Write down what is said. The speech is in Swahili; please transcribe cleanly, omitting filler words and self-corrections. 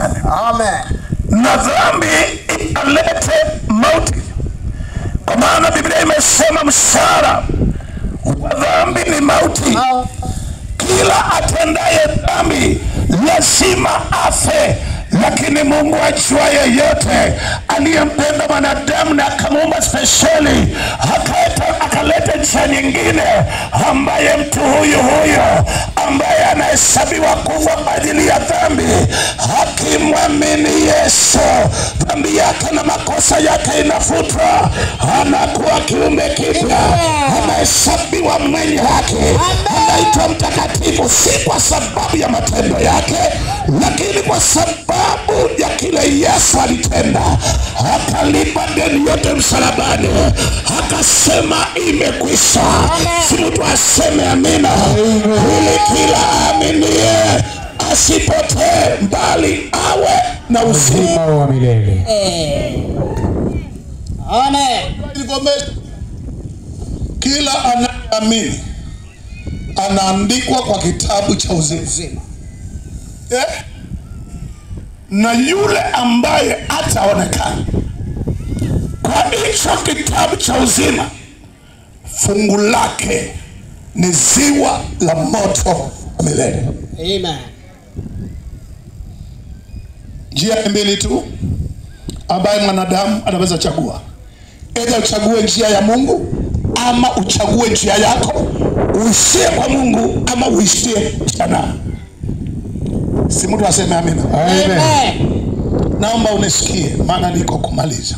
Amen. Na dhambi ikalete mauti. Kwa maana Biblia imesema mshahara wa dhambi ni mauti. Kila atendaye dhambi lazima afe. Lakini Mungu ajuaye yote, aliyempenda mwanadamu na akamuumba spesheli, akaleta njia nyingine, ambaye mtu huyu huyo ambaye anahesabiwa kufa kwa ajili ya dhambi, akimwamini Yesu, dhambi yake na makosa yake inafutwa, anakuwa kiumbe kipya, anahesabiwa mwenye haki, anaitwa mtakatifu, si kwa sababu ya matendo yake, lakini kwa sababu ya kile Yesu alitenda. Akalipa deni yote msalabani, akasema imekwisha. Si mtu aseme amina, ili kila aaminie asipotee, bali awe na uzima wa milele. Amen. Kila anayeamini anaandikwa kwa kitabu cha uzima. Na yule ambaye hataonekana kwa hicho kitabu cha uzima, fungu lake ni ziwa la moto milele. Amen. Njia mbili tu ambaye mwanadamu anaweza chagua. Either uchague njia ya Mungu ama uchague njia yako, uishie kwa Mungu ama uishie jana. Si mtu aseme amina. Amen. Naomba unisikie, maana niko kumaliza.